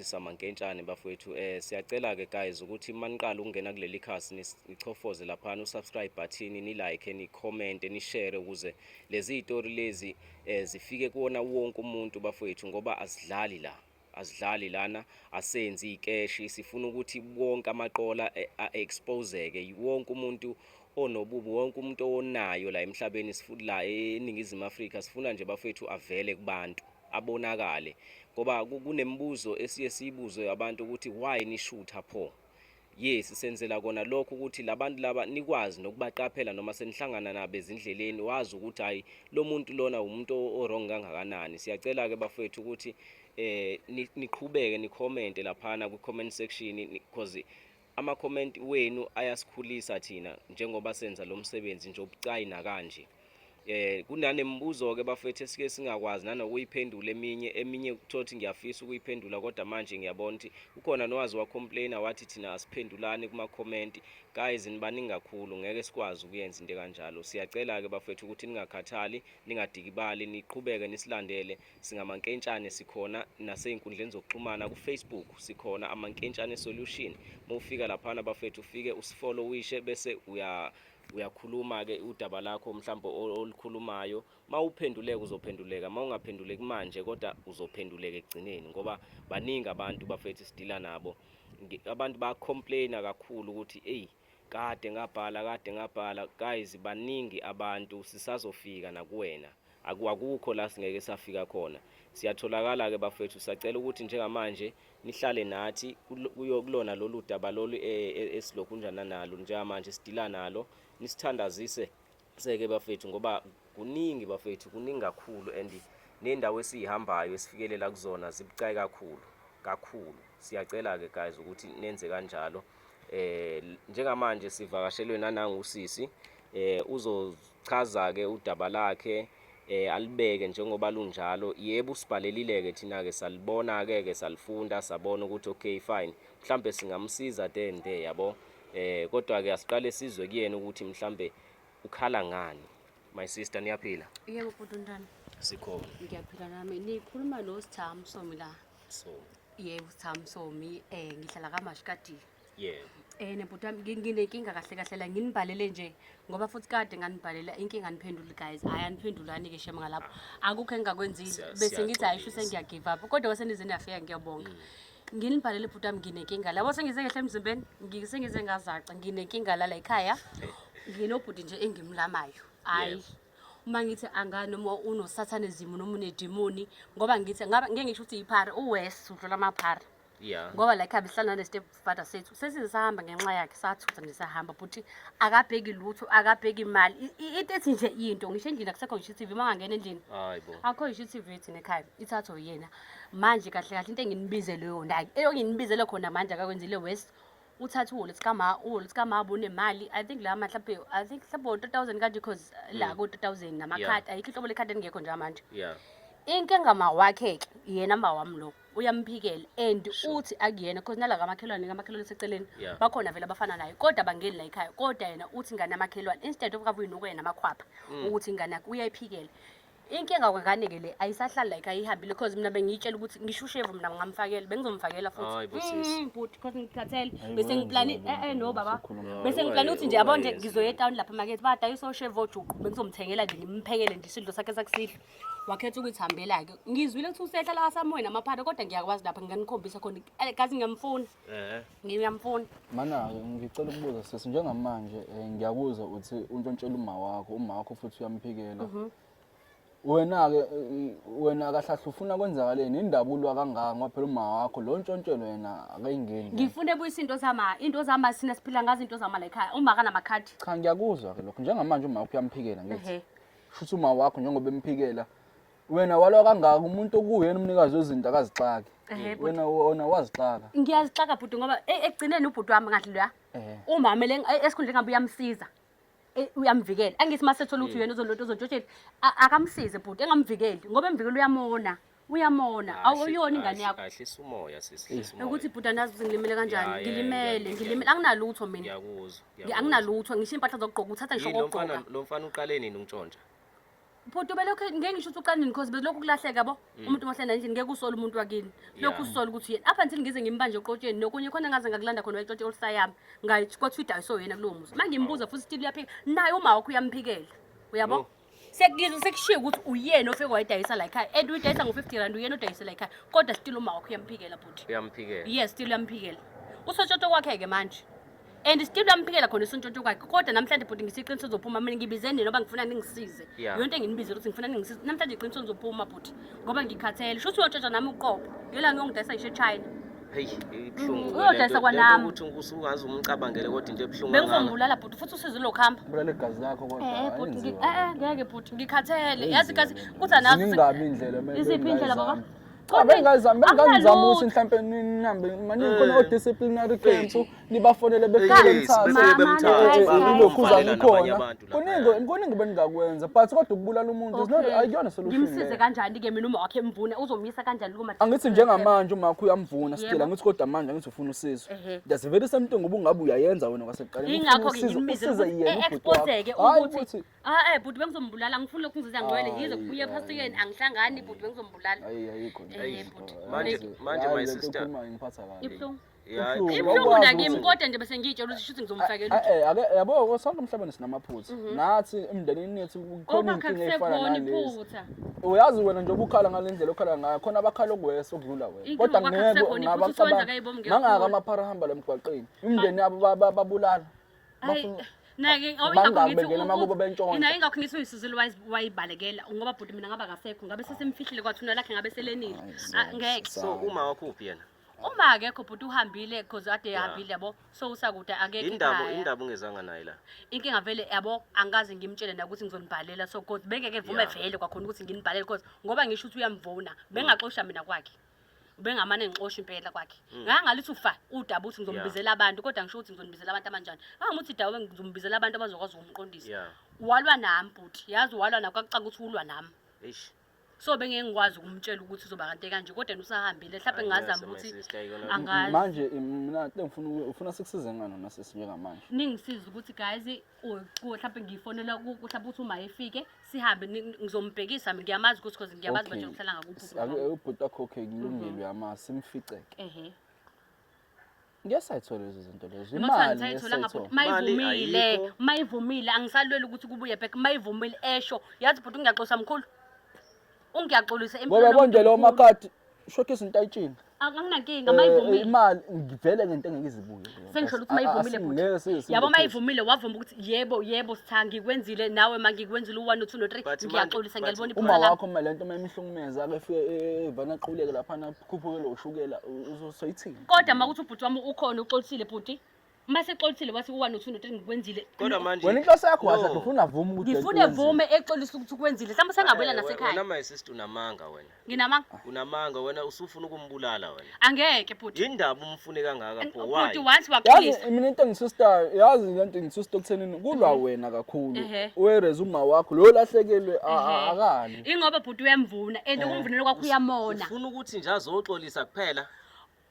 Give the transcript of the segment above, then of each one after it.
Samankentshane bafowethu, siyacela ke guys ukuthi maniqala ukungena kuleli khasi nichofoze laphana usubscribe button, ni like, ni comment, ni share ukuze lezi zitori lezi zifike kuwona wonke umuntu bafowethu, ngoba asidlali la, asidlali lana, asenzi ikeshi. Sifuna ukuthi wonke amaqola a-exposeke, wonke umuntu onobubi, wonke umuntu owonayo la emhlabeni, sifuna la eNingizimu Afrika, sifuna nje bafethu avele kubantu, abonakale, ngoba kunemibuzo esiye siyibuze abantu ukuthi why nishutha pho. Yes, senzela kona lokho ukuthi labantu laba nikwazi nokubaqaphela noma senihlangana nabo ezindleleni, wazi ukuthi hayi, lo muntu lona umuntu o-wrong kangakanani. Siyacela ke bafethu ukuthi niqhubeke ni-comment laphana ku comment section, because ama comment wenu ayasikhulisa thina njengoba senza lo msebenzi nje obucayi nakanje. Kunanemibuzo ke bafethu esike singakwazi nanokuyiphendula, eminye kuthothi ngiyafisa ukuyiphendula, kodwa manje ngiyabona ukuthi ukhona nowazi wacomplaina wathi thina asiphendulani kuma comment. Guys, nibaningi kakhulu, ngeke sikwazi ukuyenza into kanjalo. Siyacela ke bafethu ukuthi ningakhathali, ningadikibali, niqhubeke nisilandele. Singamankentshane, sikhona nasey'nkundleni zokuxhumana, ku-Facebook sikhona, Amankentshane Solution. Uma ufika laphana bafethu, ufike usifollowishe, bese uyakhuluma ke udaba lakho mhlawumbe olukhulumayo. Mawuphenduleka uzophenduleka, mawungaphenduleki manje kodwa uzophenduleka ekugcineni, ngoba baningi abantu bafethu sidila nabo. Abantu bayacomplaina kakhulu ukuthi eyi, kade ngabhala, kade ngabhala. Guys, baningi abantu, sisazofika nakuwena. Akukho la singeke safika khona, siyatholakala ke bafethu. Sacela ukuthi njengamanje nihlale nathi kuyo kulona lolu daba lolu esilokhu njana nalo njengamanje sidila nalo, nisithandazise seke bafethu, ngoba kuningi bafethu, kuningi kakhulu, and nendawo esiyihambayo esifikelela kuzona zibucayi kakhulu kakhulu. Siyacela ke guys ukuthi nenze kanjalo. Njengamanje sivakashelwe nanangu usisi, uzochaza ke udaba lakhe, alibeke njengoba lunjalo. Yebo, usibhalelile ke, thina ke salibona ke salifunda, sabona ukuthi okay, fine, mhlambe singamsiza then there, yabo. Kodwa ke asiqale sizwe kuyena ukuthi mhlambe ukhala ngani. My sister, niyaphila? Yebo bhuti, unjani? Sikhona. Ngiyaphila nami. Nikhuluma lo Sitha Msomi la. So Yebo, Sitha Msomi, ngihlala kaMashikadile. Nebhuti wami, nginenkinga kahle kahle la, nginibhalele nje ngoba futhi kade nganibhalela inkinga, niphendule guys. Hayi, aniphendulani ke shema ngalapho. Akukho engingakwenzile. Bese ngithi hayi, sho Siyaxolisa. Sengiya give up. Kodwa kwase nize niyafika, ngiyabonga. Nginibhalele bhuti wami, nginenkinga. Labo sengize ngehle emzimbeni, ngisengize ngazaca, nginenkinga la la ekhaya. Nginobhuti nje engimlamayo. Hayi. Uma ngithi anga noma unosathanism noma unedimoni, ngoba ngithi ngaba ngeke ngisho ukuthi iphara uwes udlula amaphara, ngoba la ekhaya besihlala nane step father sethu, sesize sahamba ngenxa yakhe, sathutha nje sahamba. But akabheki lutho, akabheki imali. Into ethi nje into ngisho endlini akusekho ngisho i-TV. Uma ngangena endlini Hayi bo. akho ngisho i-TV thina ekhaya, ithathwe uyena. Manje kahle kahle into enginibizele yona, eyonginibizele khona manje, akakwenzile west, uthathe uwallet kama, uwallet kama unemali, I think la mhlawumbe, I think mhlawumbe 3000 kanje, because la ko 3000 namakhadi, ayikho inhlobo lekhadi engekho njengamanje. Inkinga ma wakhe-ke yena, ma wami lo uyamphikela and uthi akuyena, cause nala kamakhelwane, kamakhelwane seceleni bakhona vele abafana naye, kodwa abangeni la ekhaya. Kodwa yena uthi ingane yamakhelwane, instead of kavuyinuko yena amakhwapha ukuthi ingane yakhe uyayiphikela. Inkinga kwengane-ke le ayisahlali la ekhaya, ihambile, cause mina bengiyitshela ukuthi ngisho ushevu mina ngingamfakela, bengizomfakela futhi. Hayi bo, sisi. Bhuti, cause ngikhathele. Hayi, Bese bo, ngiplani njengoba no baba, usukhuluma. Bese ngiplane ukuthi nje yabo nje Ungayenzi ngizoya le. etawuni lapha emakethe, badayisa oshevu, ojuqu, bengizomthengela nje, ngimphekele nje isidlo sakhe sakusihlwa. Wakhetha ukuyithambela-ke. Ngizwile ukuthi usehla la kasamoya namaphara, kodwa ngiyakwazi lapha, nginganikhombisa khona. Kazi ngiyamfuna. Ngiyamfuna. Mana-ke ngicela ukubuza sisi, njengamanje ngiyakuzwa uthi untshontshela uma wakho, uma wakho futhi uyamphikela. Wena-ke wena kahle kahle ufuna kwenzakaleni, indaba ulwa kangaka? Ngoba phela uma wakho lo ntshontshelo yena akayingeni. Ngifuna ebuyisa into zama, into zama, sina siphila ngazo into zama la ekhaya, uma kanamakhadi. Cha, ngiyakuzwa-ke lokho. Njengamanje uma wakho uyamphikela, ngithi shuthi uma wakho njengoba emphikela, wena walwa kangaka, umuntu okuyena umnikazi wezinto akazixaki. Ehhe, bhuti. Wena wazixaka. Ngiyazixaka bhuti, ngoba ekugcineni ubhuti wami ngathi loya umama le esikhundleni ngabe uyamsiza, uyamvikela. Angithi uma sethola ukuthi uyena uzolonto uzontshontshela, akamsize bhuti, engamvikeli, ngoba emvikela uyamona, uyamona. Awuyona ingane yakho. Ahlisa umoya sisi, hlisa umoya. Ukuthi bhuti, andazi ukuthi ngilimele kanjani. Ya, Ngilimele, ngilimele, anginalutho mina. Ngiyakuzwa. Anginalutho, ngisho iy'mpahla zokugqoka uthatha, ngisho Yini lo kokugqoka. mfana, lo mfana uqale nini ukuntshontsha? Bhuti ubelokhu ngeke ngisho ukuthi uqanini cause belokhu kulahleka yabo. Umuntu mahlala endlini ngeke usole umuntu wakini. Lokhu usole ukuthi yena. Up until ngize ngimbanje oqotsheni nokunye khona ngaze ngakulanda khona wayitshontshe olsa yami. Ngayithi kwathiwa idayiswe yena kulowo muzi. Mangimbuza futhi still uyaphika. Naye uma wakho uyamphikela. Uyabo? Yo. Sekuyizwe sekushiwo ukuthi uyena ofike wayidayisa la ekhaya. And uyidayisa ngo-50 rand uyena odayise la ekhaya. Kodwa still uma wakho uyamphikela bhuti. Uyamphikela. Yes, still uyamphikela. Usotshotshwa kwakhe-ke manje. And still uyamphikela khona usontshontsho kwakhe. Kodwa namhlanje bhuti ngisiqiniso zophuma mina ngibize nina ngoba ngifuna ningisize. Yeah. Yonke enginibizela ukuthi ngifuna ningisize. Namhlanje iqiniso ngizophuma bhuti ngoba ngikhathele. Shuthi uyotshontsha nami uqobo. Ngela ngiyongidayisa ngisho eChina. Hey, ibuhlungu. Uyodayisa kwanami. Ukuthi usungaze umcabangele kodwa into ebuhlungu kangaka. Bengizombulala bhuti futhi usizo lokuhamba. Bulala igazi lakho kodwa Eh bhuti ayenziwa. ngeke bhuti ngikhathele. Yazi kazi kuthi anazi. Ziningi kabi indlela kumele Iziphi indlela baba? Cha bengingayizami bengingazama ukuthi Akunalutho. mhlampe nihambe maningi khona o-disciplinary camp Mfethu. nibafonele befike Yes, bemthathe. befike Mama, bemthathe, guys, bahambe guys. Ilokhuza bamvalela nabanye nikhona. abantu lapha. Kuningi kuningi beningakwenza but kodwa ukubulala umuntu is not ayikuyona solution. Ngimsize leyo. kanjani-ke mina uma wakhe emvune uzomyisa kanjani kuma Angithi njengamanje uma wakho uyamvuna still Yebo. angithi kodwa manje angithi ufuna usizo. Ehhe. There's very same thing ngoba ungabe uyayenza wena kwasekuqaleni. Ufuna Ingakho-ke usizo, ngimbize usize ukuthi yena ubhuti wakho. e-expose-ke Hhayi ukuthi ukuthi ah eh bhuti bengizombulala ngifuna lokhu ngiziza ngcwele Hayi, ngize kubuye hayi. phasikeni angihlangani bhuti bengizombulala ayi ayikho nje. Eh, bhuti. Manje- Hayi, manje hayi, my lento sister. okhulumayo ingiphatha kabi. Ibuhlungu. Yeah, Ibuhlungu. Ibuhlungu Awukwazi nakimi ukuthi- kodwa nje bese ngiyitshela ukuthi shuthi ngizomfakela Eh, eh, ake yabo sonke emhlabeni sinamaphutha. Nathi emndenini yethu kukhona Okwakhe inkinga efana kusekhona nalezi. iphutha. Uyazi wena njengoba ukhala ngale ndlela okhala ngayo khona abakhala okuwesa okudlula wena. Inkinga Kodwa kwakhe ngeke kusekhona iphutha, usewenza kayibomu ngeke mangaka ukhule. amaphara ahamba la emgwaqeni. Imindeni yabo babulala. Hayi, Bafuna- naye Bangaki bengena emakubo bentshontsha. Naye ingakho ngithi uyisizulu wayibalekela ngoba bhuti mina ngaba kasekho ngabe sesimfihlile kwathuna lakhe ngabe selenile. Ah, ngeke. So uma wakho uphi yena? Uma akekho bhuti uhambile cause ade ehambile yabo so usakude akekho Indaba ekhaya. indaba ungezanga naye la. Inkinga vele yabo angikaze ngimtshele nakuthi ngizonibhalela so cause bengeke vume Yeah. vele kwakhona ukuthi nginibhalele cause ngoba ngisho ukuthi uyamvuna bengaxosha mina kwakhe. Bengamane ngixosha impela kwakhe. Ngangalithi ufa udaba ukuthi ngizombizela abantu kodwa ngisho ukuthi ngizonibizela abantu abanjani. Ngangimuthi dawe ngizombizela abantu abazokwazi ukumqondisa. Yeah. Walwa nami bhuti yazi walwa nakho kwakucaka ukuthi ulwa nami. Eish. So bengeke ngikwazi ukumtshela ukuthi uzoba kanti kanje kodwa yena usahambile mhlawumbe Hayi, ngingazama ngiyase, my ukuthi sister, ayikona- angazi. Manje mina into engifuna ufuna sikusize ngani nasisi njengamanje? Ningisize ukuthi guys mhlawumbe ngifonela mhlawumbe ukuthi uma efike sihambe ngizombhekisa mina ngiyamazi ukuthi cause ngiyamazi Okay. manje uhlala ngakuphi Ake ubhuti wakho okay kulungile uyamazi simficeke. Ehe. Ngeke sayithola lezo zinto lezo. Noma kuthiwa Imali ngeke ngisayitholanga sayithola. bhuti mayivumile Imali ayikho. mayivumile angisalweli ukuthi kubuye back mayivumile esho yazi bhuti ngiyaxolisa mkhulu ungiyaxolisa Ngoba empilweni yabo nje yomuntu lo mkhulu. makati shokhe izinto ayitshini. Anginankinga mayivumile Imali ngivele ngento engeke izibuye. leyo. Sengisho ukuthi mayivumile Ngeke bhuti. Yabo mayivumile wavuma ukuthi yebo yebo sitha ngikwenzile nawe ma ngikwenzile u-1 no 2 no 3 But manje- ngiyaxolisa but ngiyalibona Uma iphutha lami. wakho uma lento uma imhlukumeza ake fike evana aquleke laphana khuphuke ushukela uzoyithini? Kodwa makuthi ubhuti wami ukhona uxolisile bhuti. Uma sexolisile wathi u-1 no 2 no 3 ngikwenzile. Kodwa manje Wena inhloso yakho No. kahle ufuna avume ukuthi lento Ngifune uyenzile. vume exolisa ukuthi ukwenzile. Mhlawumbe sengabuyela Eh, nasekhaya. Wena my sister unamanga wena. Nginamanga. Unamanga wena usufuna ukumbulala wena. Angeke bhuti. Yindaba umfune kangaka pho why? Bhuti once waxolisa. Yazi mina into engisistayo yazi lento engisista ekuthenini kulwa wena kakhulu Ehhe. whereas uma wakho lo lahlekelwe Ehhe. akali. Ingoba bhuti uyamvuna and ukumvunela kwakho uyamona. Ufuna ukuthi nje azoxolisa kuphela.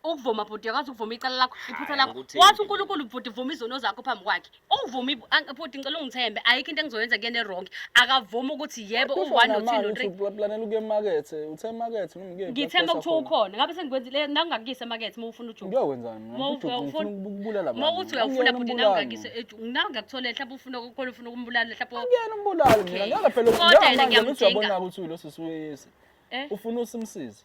Ukuvuma bhuti uyakwazi ukuvuma icala lakho iphutha Hayi, lakho. angikuthembi Wathi mina. uNkulunkulu bhuti vuma izono zakho phambi kwakhe. Ungivuma bhuti ngicela ungithembe ayikho into engizoyenza kuyena e-wrong. Akavuma ukuthi yebo u-1 no 2 no 3. Uplanela ukuya emakethe, uthe emakethe noma ngeke. Ngithemba ukuthi ukhona. Ngabe sengikwenzile nangingakuyisa emakethe uma ufuna ujuku. Ngiyokwenzani mina? Uma Ujuku ngifuna ukubulala Uma abantu. uthi uyawufuna Angiyena bhuti umbulali nangingakuyisa ejuku. Nangingakutholela mhlawumbe ufuna ukukhona ufuna ukumbulala mhlawumbe. Angiyena umbulali mina. Okay. Ngeke phela Kodwa yena njengamanje ngithi ngiyamdinga. uyabona ukuthi uyilo sisi uyeyisa. Eh? Ufuna usimsize.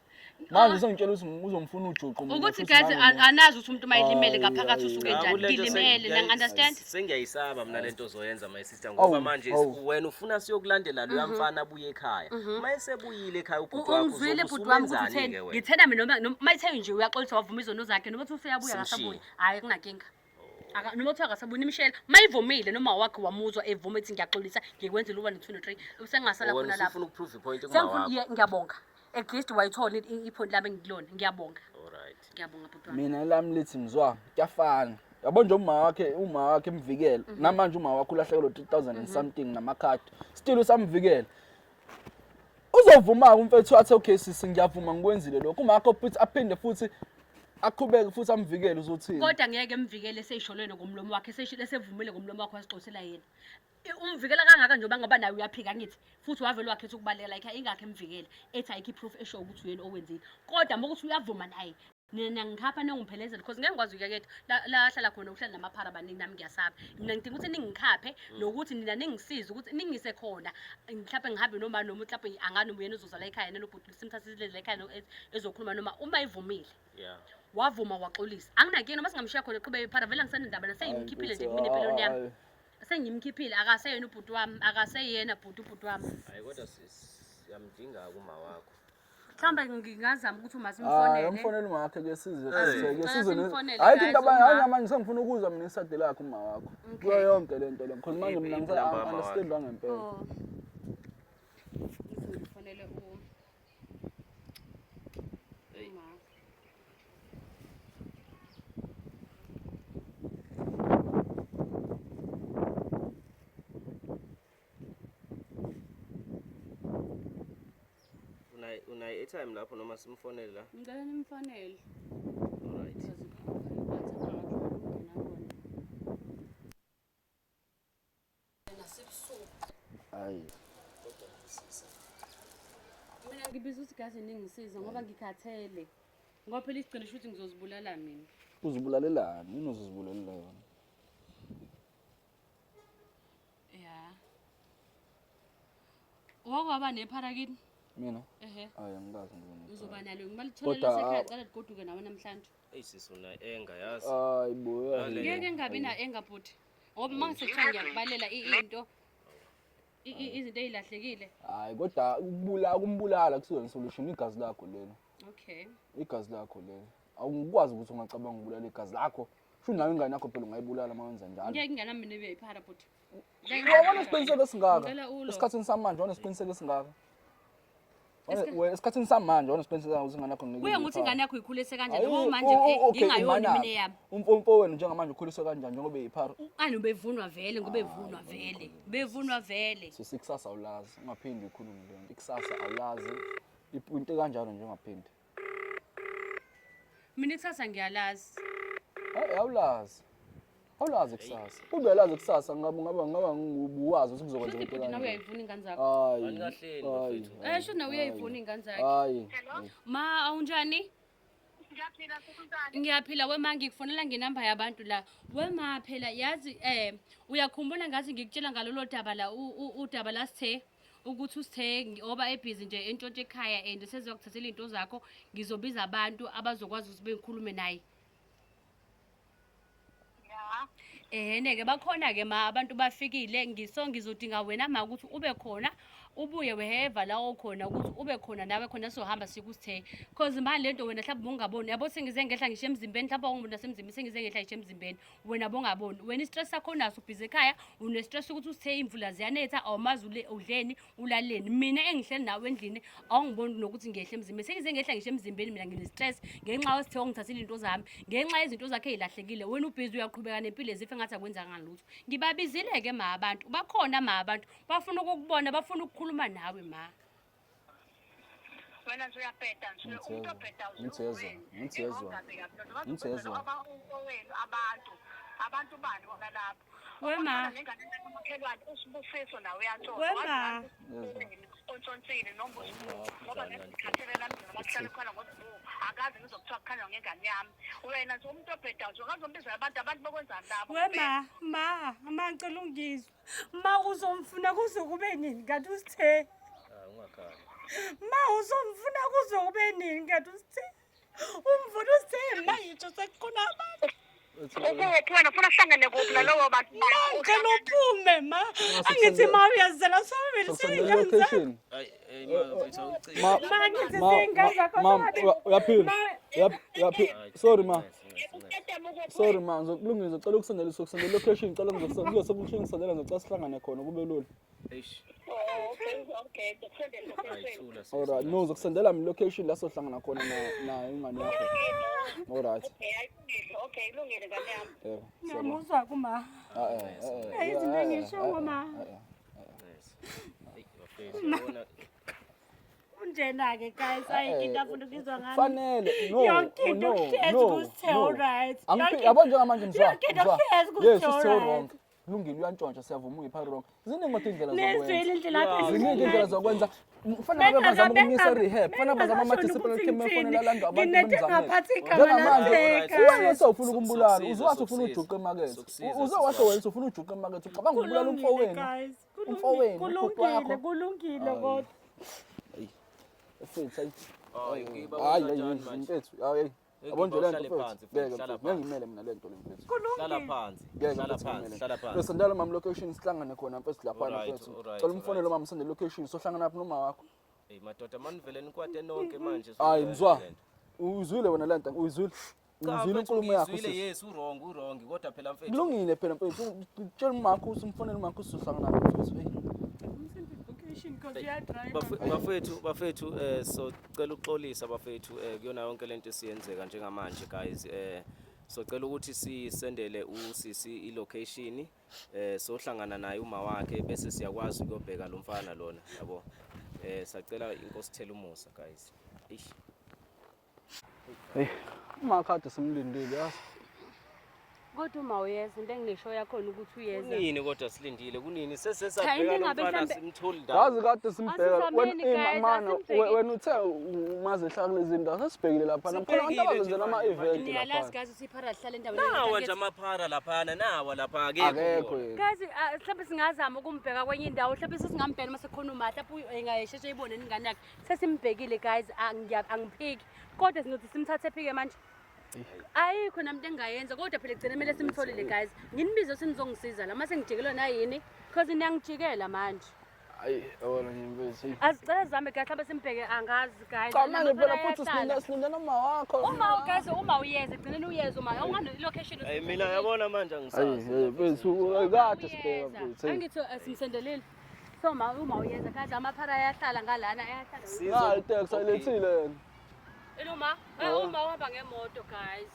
Manje usongitshela ukuthi uzomfuna ujuqu mina. Ukuthi futhi guys nami mina. anazi ukuthi umuntu mayelimele Hayi, ngaphakathi hayi. usuke Cha, njani. kule nto Ngilimele nang understand? Sengiyayisaba mina lento ozoyenza my sister Awu, ngoba manje awu. wena ufuna siyokulandela loya mfana abuye ekhaya. Uma esebuyile ekhaya ubhuti wakho Ungizwile uzobe bhuti wami ukuthi usumenzani-ke utheni? wena? Ngithena mina noma mayithe nje uyaxolisa wavuma izono zakhe noma uthi useyabuya Simshiye. akasabuyi. Hayi kunankinga. Noma kuthiwa akasabuyi nimshela. Mayivumile noma wakhe wamuzwa evuma ethi ngiyaxolisa ngikwenzile u-1 2 no 3 usengasala Wena khona lapho. usufuna ukuprove ipoint kuma Sengifuna wakho. ye, ngiyabonga. At least wayithola ipoint lami engilona. Ngiyabonga. Alright. Ngiyabonga bhuti wami. Mina lami lithi mzwa kuyafana. Yabo nje uma wakhe emvikela. Namanje uma wakhe ulahlekelwe 3000 and something namakhadi. Still usamvikela. Uzovuma umfethu athi okay sisi ngiyavuma ngikwenzile lokho. Uma wakho futhi aphinde futhi aqhubeke futhi amvikele uzothini? Kodwa ngeke emvikele seyisholweni ngomlomo wakhe seyishilo esevumile ngomlomo wakhe wasixolisela yena. Umvikela kangaka njengoba ngoba naye uyaphika ngithi futhi wavele wakhetha ukubaleka like ingakho emvikela ethi ayikho i-proof esho ukuthi uyena owenzile kodwa uma ukuthi uyavuma naye nina niyangikhapha ningiphelezele because ngeke ngikwazi ukuya kethu la la ahlala khona uhlala namaphara abaningi nami ngiyasaba mina ngidinga ukuthi ningikhaphe nokuthi nina ningisize ukuthi ningise khona mhlawumbe ngihambe noma noma mhlawumbe angani uyena uzoza la ekhaya yena lobhuti simthathe silele la ekhaya ezokhuluma noma uma evumile Yeah. Wavuma waxolisa. Anginankinga noma singamshiya khona eqhubeke ephara vele angisenendaba naye sengimkhiphile nje kumina empilweni yami. Hayi. Sengimkhiphile akaseyena ubhuti wami akaseyena bhuti ubhuti wami. Hayi kodwa siyamdinga kuma wakho. Mhlawumbe ngingazama ukuthi uma Hayi, simfonele. umfonele uma wakhe ke size Hey. ke Ngicela size. simfonele, Hayi guys, into abanye uma. hayi manje sengifuna ukuzwa mina isade lakhe uma wakho. Kuyo yonke lento le. Because manje mina Iphi ngisa inamba yama understand ngempela. Oh. Ngithi ngifonele u Hey. uma. Unayi unayi airtime lapho noma simfonele la? Ngicela nimfonele. Alright. Because i-WhatsApp akajwayele ukungena kona. Nasebusuku. Hayi. Mina ngibiza ukuthi gaze ningisize ngoba ngikhathele. Ngoba phela isigcino shuthi ngizozibulala mina. Uzibulalelani? Yini uzozibulalela yona? Ya. Wake waba nephara kini? Mina? Ehhe. Hayi angikaze ngibone. Uzoba nalo ngimalithola Kodwa, lasekhaya ah, cela ligoduke nawe namhlanje. Eyi sisi una anger yazi. Hayi bo. Ale. Ngeke ngingabi na anger bhuti. Ngoba uma ngisethiwa ngiyakubalela into izinto ey'lahlekile. Hayi kodwa ukubulala kumbulala kusiyona solution igazi lakho lelo. Okay. Igazi lakho lelo. Awukwazi ukuthi ungacabanga ukubulala igazi lakho. Sho nayo ingane yakho phela ungayibulala uma wenza njalo. Ngeke ingane yami mina ibe yiphara bhuti. Wabona isiqiniseko esingaka. Ngicela ulo. Esikhathini samanje wona isiqiniseko esingaka. Esikhathini samanje wona isiqiniseko ukuthi ingane yakho ngeke. Kuye ibe ngokuthi yiphara. ingane yakho uyikhulise kanjani Ayi, ngoba manje okay, ngingayoni umanaphi? mina eyami. Umfo wenu njengamanje ukhuliswe kanjani njengoba eyiphara? Ani ubevunwa vele ngoba evunwa vele. Bevunwa vele. Sisi ikusasa awulazi, ungaphindi ukhulume leyo nto. Ikusasa awulazi. Into kanjalo nje ungaphindi. Mina ikusasa ngiyalazi. Hayi awulazi. Awulazi kusasa. Ube uyalazi kusasa ngabe ngabe ngabe ubuwazi ukuthi kuzokwenzeka Shuthi into bhuti nawe kanje. uyayivuna ingane zakho. Hayi. Anikahleni, hayi, bafethu. hayi, Shuthi nawe uyayivuna ingane zakhe. Hayi. Ma awunjani? Ngiyaphila kunjani? Ngiyaphila wema ngikufonela ngenamba yabantu la. Wema phela yazi uyakhumbula ngathi ngikutshela ngalolo daba la udaba la sithe ukuthi usithe ngoba ebhizi nje entshontshe ekhaya and sezokuthathela izinto zakho ngizobiza abantu abazokwazi ukuthi bengikhulume naye. Ya. Ehene-ke bakhona-ke ma abantu bafikile ngiso ngizodinga wena ma ukuthi ube khona ubuye weheva la okhona ukuthi ube khona nawe khona sizohamba sikusithe cause manje lento wena mhlawumbe bongaboni yabo sengize ngehla ngisho emzimbeni mhlawumbe awungumuntu nasemzimbeni sengize ngehla ngisho emzimbeni wena bongaboni wena i-stress sakho unaso ubhizi ekhaya une-stress ukuthi usithe imvula ziyanetha awumazi udleni ulaleni mina engihleli nawe endlini awungiboni nokuthi ngehle emzimbeni sengize ngehla ngisho emzimbeni mina ngine-stress ngenxa yosithe ongithathile into zami ngenxa yezinto zakhe ey'lahlekile wena ubhizi uyaqhubeka nempilo ezife engathi akwenzanga lutho ngibabizile-ke ma abantu bakhona ma abantu bafuna ukukubona bafuna ukukhuluma nawe ma Wena nje uyabheda nje Ngithezwa. umuntu obheda Ngithezwa. Ngithezwa. Ngithezwa. Owenu abantu abantu bani bona lapho We ma. nengane kamakhelwane usibusiso nawe uyatshontsha We ma. ontshontshile noma usibu ngoba ngikhathele nami noma kuhlale khona ngosibu akaze ngizokuthiwa kukhanywa ngengane yami wena nje umuntu obhedayo nje ungazombizela abantu abantu bokwenzani labo We ma, ma, ma ngicela ungizwe. Ma uzomfuna kuze kube nini kanti usithe? Ah ungakhali. Ma uzomfuna kuze kube nini kanti usithe? Umfuna usithe ma yitsho sekukhona abantu. Ukuphi wena ufuna kuhlangane kuphi nalowo bantu Ma ngicela uphume ma. Angithi ma uyazela sobabili Sokusendela siyingane zakho. location. Hayi hey ma mfethu awucike. Ma Ma ngithi ma siyingane zakho ma sobabili. uyaphila. Ma Uyaphila. Sorry ma. Nice. Sorry ma, ngizokulungisa ngicela ukusendela sokusendela location ngicela ngizokusendela ngizocela sihlangane khona kube lula. Eish. Okay, okay, ngizokusendela Hayi location. thula sisi. Alright, no ngizokusendela mina location la sohlangana khona na nayo ingane yakho. Alright. Okay, ayilungile. Okay, ilungile ngane yami. Yebo. Ngiyamuzwa kuma. Ah eh. Hayi, izinto engisho ma. Nice. Hey bafethu yabona Unjena-ke guys, ayikho into afuna ukuyizwa ngami. Fanele no. Yonke into no, kuhlezi no, kusithe no. alright. Angiphi Yonke- yabo njengamanje mzwa. Yonke into mzwa. kuhlezi Yes, kusithe usithe alright. wrong. Kulungile uyantshontsha siyavuma uyiphara wrong. Ziningi kodwa indlela Nezwile zokwenza. indlela aphendula Ziningi indlela ngayo. zokwenza. Kufanele ngabe bazama ukumisa rehab, kufanele bazama ama-disciplinary camp efonela alandwa abantu Nginethe bemzamele. ngaphathi igama Njengamanje laSeka. wena sewufuna ukumbulala, Sokusiza, uze wathi ufuna sokusiza. ujuqa emakethe. Sokusiza, Uze washo sisi wena uthi ufuna ujuqa emakethe, ucabanga ukubulala Kulungile umfowenu. guys. Umfowenu, ubhuti Kulungile, wakho. kulungile kodwa. Mfethu, hayi. Hayi, ngiba Hayi, kanjani hayi, manje? mfethu, hayi. Hey, Yabo nje Ngiba lento uhlale mfethu. phansi, mfethu, Ngeke hlala mfethu, ngeke phansi. ngimele mina lento le mfethu. Hlala phansi. Ngeke Hlala mfethu phansi, ngimele. hlala phansi. Bese ndala mama location sihlangane khona mfethu laphana Alright, mfethu. alright, Cela umfonele alright. mama sende location sohlangana lapho noma wakho. Hey madoda manivele nikwate nonke manje. Hayi mzwa. Uyizwile wena lento, uyizwile. Uyizwile inkulumo yakho Ngizwile sisi. yes uwrong uwrong kodwa phela mfethu. Kulungile phela mfethu. Tshela umakho usumfonele umakho sizohlangana lapho mfethu. Hey. Location because uyadrive. Bafethu bafethu so cela uxolisa bafethu kuyona yonke lento esiyenzeka njengamanje guys so cela ukuthi sisendele usisi ilocation sohlangana naye uma wakhe bese siyakwazi ukuyobheka lo mfana lona yabo sacela inkosi thela umusa guys. Eish. Hey, umakho kade simlindile yazi. Kodwa uma uyeza into enginesho yakhona ukuthi uyeza. Kunini kodwa silindile kunini Cha, into sesesabheka lo engabe mfana mhlambe- simtholi ndawo. Yazi kade simbheka Asizameni, guys, mana asimbheke. wena uthe umaze ehlala kulezi ndawo sesibhekile lapha khona abantu Sibhekile abazenzela nje ama-event Niyalazi lapha. guys ukuthi iphara lihlala endaweni Nawa eyodwa. nje amaphara laphana nawa lapha akekho. Akekho kuwona. yena. Guys, mhlawumbe singazama ukumbheka kwenye indawo, mhlawumbe sesingambheka uma sekukhona uma mhlawumbe engayesheshe ayibone ingane yakhe. Sesimbhekile guys, angiphiki. Kodwa sinothi simthathe phike manje. Ayikho nami into engingayenza kodwa phela egcine kumele simtholile guys. Nginibize ukuthi nizongisiza la mase ngijikelwe nayini because niyangijikela manje. Hayi, yabona nje mfethu. hey. Azicela zame guys, mhlawumbe simbheke angazi guys. Cha manje phela Amaphara futhi ayahlala. silinda silinda noma wakho. Uma guys uma uyeza egcineni uyeza uma ungane location. Hey mina yabona manje Hayi, angisazi. hey mfethu, kade sibheka mfethu. hey. Angithi simsendelile. So ma uma uyeza guys amaphara ayahlala ngalana ayahlala. Nayi iteksi ayilethile yena. Iluma, uma uhamba ngemoto guys.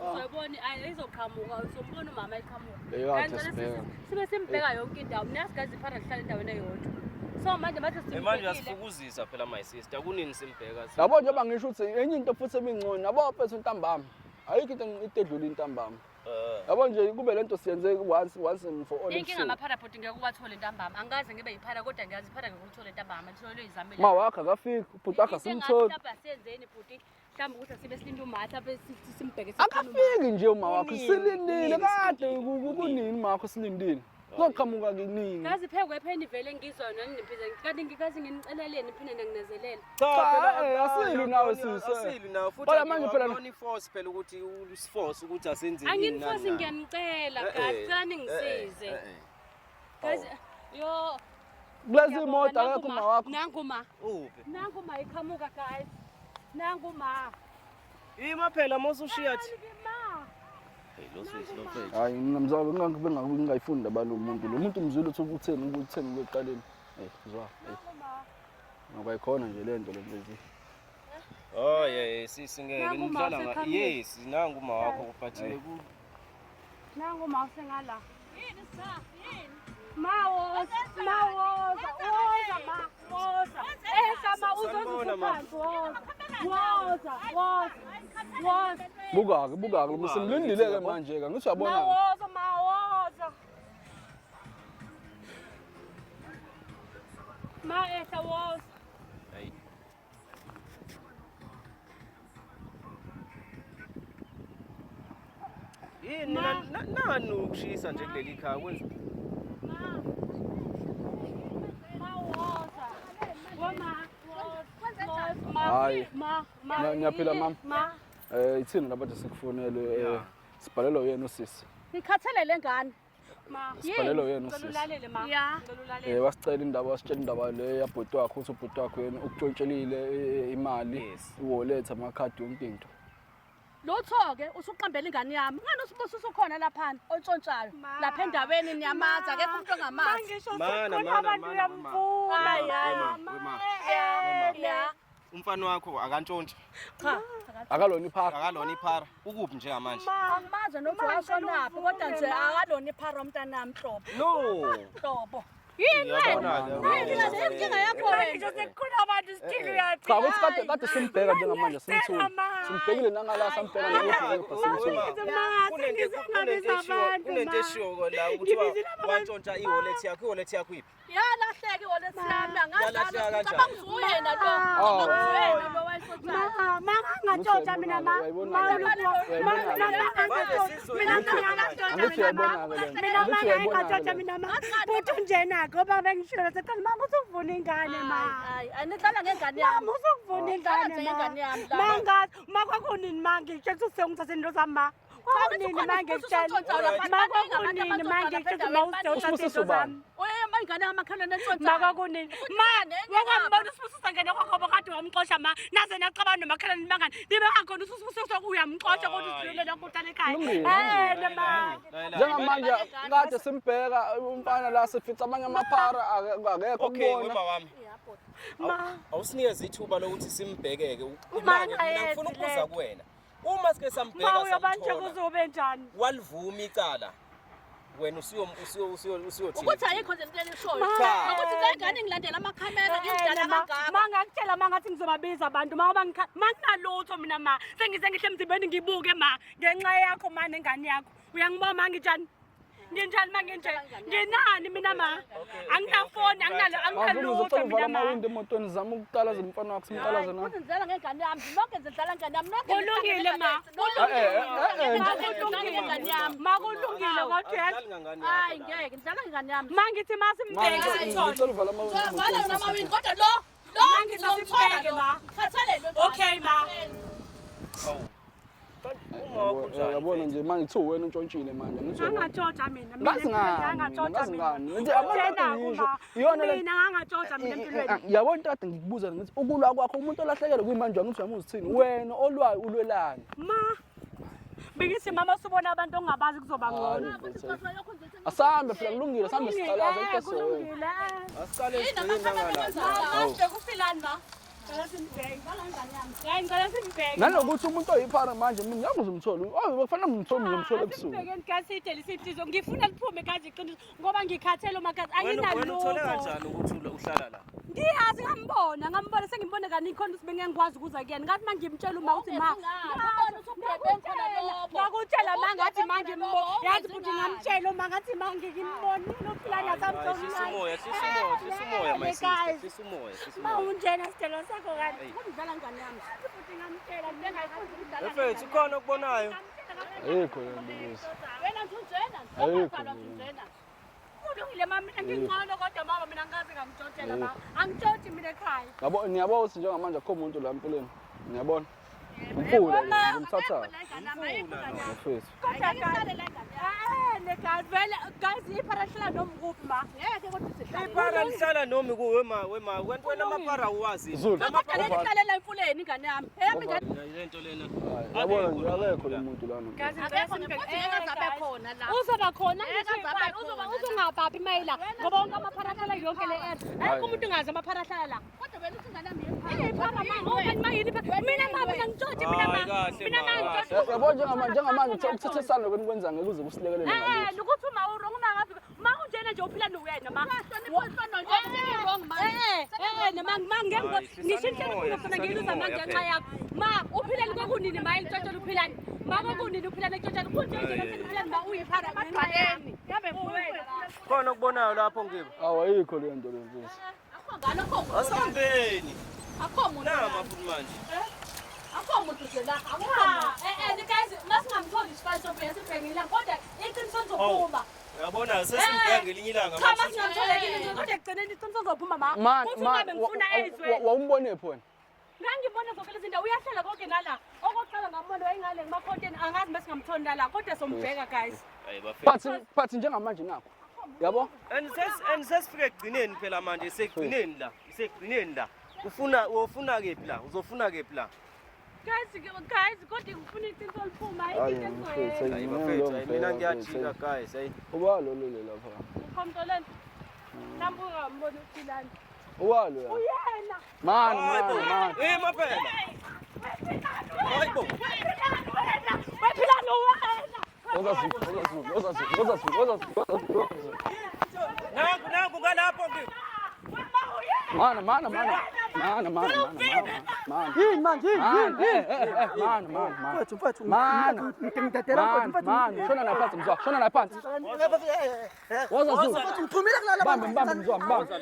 Uzoyibona ayi izoqhamuka, uzombona umama eqhamuka. Leyo kade Guys, ngicela sibheka. Sibe simbheka yonke indawo. Mina guys iphara lihlala endaweni eyodwa. So manje manje Hey manje simbhekile. uyasifukuzisa phela my sister kunini simbheka. Yabo njengoba ngisho ukuthi enye into futhi ebingcono, yabo mfethu ntambama. Ayikho into into edlula intambama. Yabo nje kube lento siyenze once and for all. Inkinga ebusuku. amaphara bhuti ngeke uwathole ntambama. Angikaze ngibe yiphara kodwa ngiyazi iphara ngeke ulithole ntambama. Litholwe izamile. Ma wakho akafiki, ubhuti wakho asimtholi. Mhlawumbe asiyenzeni bhuti. Mhlawumbe ukuthi asibe silinde uma mhlawumbe simbheke sikhona uma. Akafiki nje uma wakho, Kunini, silindile kunini kade silindile, kunini uma wakho silindile. Kuzoqhamuka kunini. Ngazi phekwe epheni vele ngizwa nani niphize kanti ngikazi nginiceleleni niphinde nanginezelele. Cha Cha, asilwi nawe sisi, eh. Asilwi nawe futhi. Kodwa manje phela- akuyona i-force phela ukuthi usiforce ukuthi asenze ini Anginifosi nani nani. ngiyanicela Eh, guys, eh, cela ningisize. eh. Guys, yo Kulezi ngiyabonga, moto nangu akekho ma, uma wakho. Nangu ma. Uphi? Nangu ma iqhamuka guys. Nangu ma. Ima phela mawusushiya thi. Nangu ma. Hey lo sisi lo mfethu. Hayi mina mzwa ngingayifuni indaba lo muntu. Lo muntu mzwile ukuthi utheni ukutheni ekuqaleni. Hey, mzwa. Hey. Nangu ma. Ngoba ikhona nje lento le mfethu. Oh yeah, yeah sisi ngeke Nangu ma nidlala nga. useqhamukile. Yes, nangu uma wakho kuphathile ku. Nangu ma usengala. Yini sa? Yini? Ma woza, ma woza, woza ma, woza. Ehla ma Sanibona, ma. uzoziphansi woza. Woza, woza. Woza. Buka-ke, buka-ke, lo simlindile-ke manje-ke. Ngithi Ma uyabona. woza, ma woza. Ma ehla woza. Hayi. Yini nani ukushisa nje kuleli khaya kwenza Ma. Ma woza. Wo ma. Woza. Woza, ma. Hayi. Ma, ma. Niyaphila, mama? Ma. Ithini labantu sikufonele sibhalelwe uyena usisi. Ngikhathele le ngane. Ma. Sibhalelwe uyena Ngicela usisi. ulalele ma. Ya. Ngicela ulalele. Wasicela indaba, wasitshela indaba le yabhuti wakho ukuthi ubhuti wakho yena ukutshontshelile imali, Yes. i-wallet, amakhadi yonke into. Lutho-ke usuqambela ingane yami. Ngani usibusa usukhona laphana ontshontshayo. Ma. Lapha endaweni niyamazi akekho umuntu ongamazi. Mangisho Mana, sekukhona mana, abantu mana, uyamvuma. Hayi, wema, wema. Ya. Umfana wakho akantshontshe. Cha. Akalona iphara. Akalona iphara. Ukuphi njengamanje? Angimazi nokuthi washonaphi kodwa nje akalona iphara umntanami hlobo. No. Hlobo. Yini wena? Inkinga yakho wena. Ngisho sekukhona abantu sithile uyathi. Cha ukuthi kade kade simbheka njengamanje simthule. Simbhekile nangala sambheka nangala simthule. Kunento eshiwo la ukuthi wantshontsha i-wallet yakho, i-wallet yakho iphi? Yalahleka i-wallet yami angazi. Yalahleka kanjani? Cabanga uyena lo. Oh. Uyena lo wayesothatha. Ma, ma ngangatshontsha mina ma. Ma Angithi uyayibona-ke le nto. Mina ma Angithi uyayibona-ke ngangatshontsha le nto. mina ma. Buthi unjena ngoba bengishilo seqala mama usukuvuna ingane ma. Hayi, anidlala ngengane yami. Mama usukuvuna ingane Dlala nje ma. ngengane yami la. Ma ngazi, ma kwakunini ma ngitshela ukuthi usengithathe into zami ma. Kwakunini ma ngikutshela. Ma kwakunini ma ngikutshela ma usengithathe into zami. Oye, ma ingane yamakhelwane entshontshayo. Ma kwakunini. Ma wakwambona uSibusiso ngene kwakho kade wamxosha ma. Naze naxabana nomakhelwane bangani. Nibe ngakhona uSibusiso uyamxosha kodwa usidlulele lonke uhlala ekhaya. Kulungile, Eh ma. Njengamanje kade simbheka umfana la sifica amanye amaphara akekho Okay, kubona. wema wami. Ma. Awusinikeze ithuba lokuthi simbhekeke. Uma Imali mina ngifuna angayenzi ukubuza le. kuwena. Uma sike Ma sambheka uyabanje samthola, kuzobe njani? walivuma icala. Wena usuyo usuyo usuyo usuyothini? Ukuthi ayikho nje into elishoyo. Cha. Ukuthi le ngane ngilandela amakhamera ngidlala kangaka. Ma ngakutshela ma ngathi ngizobabiza abantu ma ngoba ma nginalutho mina ma sengize ngihle emzimbeni ngibuke ma ngenxa yakho ma nengane yakho uyangibona ma nginjani nginjani ma nginje nginani mina ma anginafoni anginalo Mavuma anginalutho uzocela uvala mina ma amawindi emotweni zama ukuqalaza umfana wakho simqalaze na. Futhi ngidlala ngengane yami. Nonke nidlala ngengane yami. Nonke Kulungile ma Kulungile ngengane yami. ma kulungile kodwa Awudlali ngangane yakho Hayi la. ngeke ngidlala ngengane yami. ma ngithi ma simbheke sithole Ngicela uvala amawindi Vala emotweni. wona amawindi kodwa lo lo Ma ngisasimbheke, ngizomthola lo. ma. Khathalelwe. Okay, ma. Awu. Kanti uma wakho unjani? Yabona nje manje kuthiwa wena untshontshile manje angithi uyabona. Ngangatshontsha mina Ngazi ngani, ngangatshontsha ngazi mina ngani. Ngithi abantu kade Unjena ngisho, kuma. iyona le- mina ngangatshontsha mina empilweni Yabona into kade ngikubuza ngithi ukulwa kwakho umuntu olahlekelwe kuyimanje angithi uyamuza uthini wena olwayo ulwelani. Ma bengithi mama usubona abantu ongabazi kuzoba ngcono. Asambe phela kulungile sambe siqalaze Eh, into esizoyenza. kulungile. eh. Asiqale sigcine nangala. Manje kufilani ma? Ngicela simbheke. Hayi ngicela simbheke. Nanokuthi umuntu oyiphara manje mina ngeke uzumthole. Oh kufanele ngimthole ngimthole ebusuku. Simbhekeni kaside lisinhliziyo ngifuna liphume kanje iqiniso ngoba ngikhathele makazi Wena wena uthole anginalutho. kanjani ukuthi uhlala la? Ngiyazi ngambona ngambona sengimbone kaningi khona ukuthi bengengikwazi ukuza kuyena ngathi mangimtshela uma uthi ma ngakutshela ma ngathi ma ngimbona yazi futhi ngamtshela uma ngathi ma ngimbonile uphilana Hayi, hlisa umoya, hlisa umoya, hlisa umoya my sister, hlisa umoya, hlisa ma umoya. unjena sithelo sakho kanti Ngidlala ngengane yami. futhi ngamtshela bengayifuni Mfethu ukhona okubonayo? Ayikho le nto kuze. Wena nje unjena. Ayikho. Unjena. Kulungile ma mina ngingcono kodwa mama mina ngikaze ngamtshontshela ma angitshotshi mina ekhaya Yabo niyabona ukuthi njengamanje akukho umuntu la empilweni. Niyabona? Umfula ngimthatha. Mfethu. kodwa guys vele guys iphara hlala noma kuphi ma Ngeke kodwa sihlale. Iphara lihlala noma kuwe ma wema wena wena amaphara uwazi. Zulu. Kodwa leli hlalela emfuleni ingane yami. Eyami ingane Le nto lena. Yabona nje akekho lo muntu lana. Guys, akekho futhi ngeke aze abe khona la. uzoba khona Ngeke aze abe khona. uzongabaphi mayila ngoba wonke amaphara ahlala yonke le area ayikho umuntu ongazi amaphara ahlala la Kodwa wena uthi ingane yami yephara. iphara ma ngoba ma yini iphara mina ma mina ngitshontshe mina ma Hayi, kahle, mina ma ma, ngitshontshe Yabo njengamanje njengamanje ukuthethisana lokho enikwenza ngeke kuze kusilekelele Eh, ngalutho. nokuthi uma urong uma ngabe ma unjena nje uphila nowena ma. Wrong manje. Eh, eh, nama ma ngeke Hayi, hlisani ngisho indlela umoya, ufuna khona hlisani ngiyiluza ma umoya ngenxa phela. yakho. Ma uphilani kwakunini ma elitshontshe uphilani? Ma kwakunini uphilani etshontshe kunje nje bese uphilani ma uyiphara Emadwaleni. Yabe Khona okubonayo lapho ngibo. Awu ayikho le nto le mfethu. Akho ngane akho muntu. Asihambeni. Akho muntu. Nama futhi manje. Akho muntu nje la. Akho muntu. Eh, eh, guys, masingamtholi isifani sobheka sibhekile kodwa iqiniso lizophuma. Uyabona sesimbheka ngelinye ilanga. Cha masingamtholi iqiniso kodwa ekugcineni iqiniso lizophuma ma. Man Kuthi man uma bengifuna ezwe. wawumbone phi wena? Ngangibona zonke lezi ndawo uyahlala konke nala. Okokuqala ngambona wayengale kumakhonteni angazi masingamtholi nala kodwa sombheka guys. Hayi bafethu. But but njengamanje nakho. Yabo? And ses and sesifike ekugcineni phela manje sekugcineni la. Sekugcineni la. Ufuna ufuna kephi la? Uzofuna kephi la? Guys, guys, kodwa ngifuna iqiniso liphuma ayikho Hayi into mfethu, engizoyenza. Hayi bafethu, hayi mina ngiyajika guys, hayi. Uba lo lo lapha. Ukhomtoleni. Mhlawumbe ungamboni uphilani. Uba lo ya. Uyena. Man Hayi man bo. man. Eh maphela. Hayi bo. Wephilani wena. Wephilani wena. Ozazulu, ozazulu, ozazulu, ozazulu, ozazulu, ozazulu. Nangu nangu Suka lapho ke. Mana mana mana. Mana mana mana. Mana. Yini manje yini Mana. yini Eh eh eh mana mana mana. Mfethu mfethu Mana. ngidedela Mana mfethu mana. Shona la phansi mzwa. Shona la phansi. Woza Zulu. Mfethu ngiphumile kulala Bambe bambe mzwa bambe.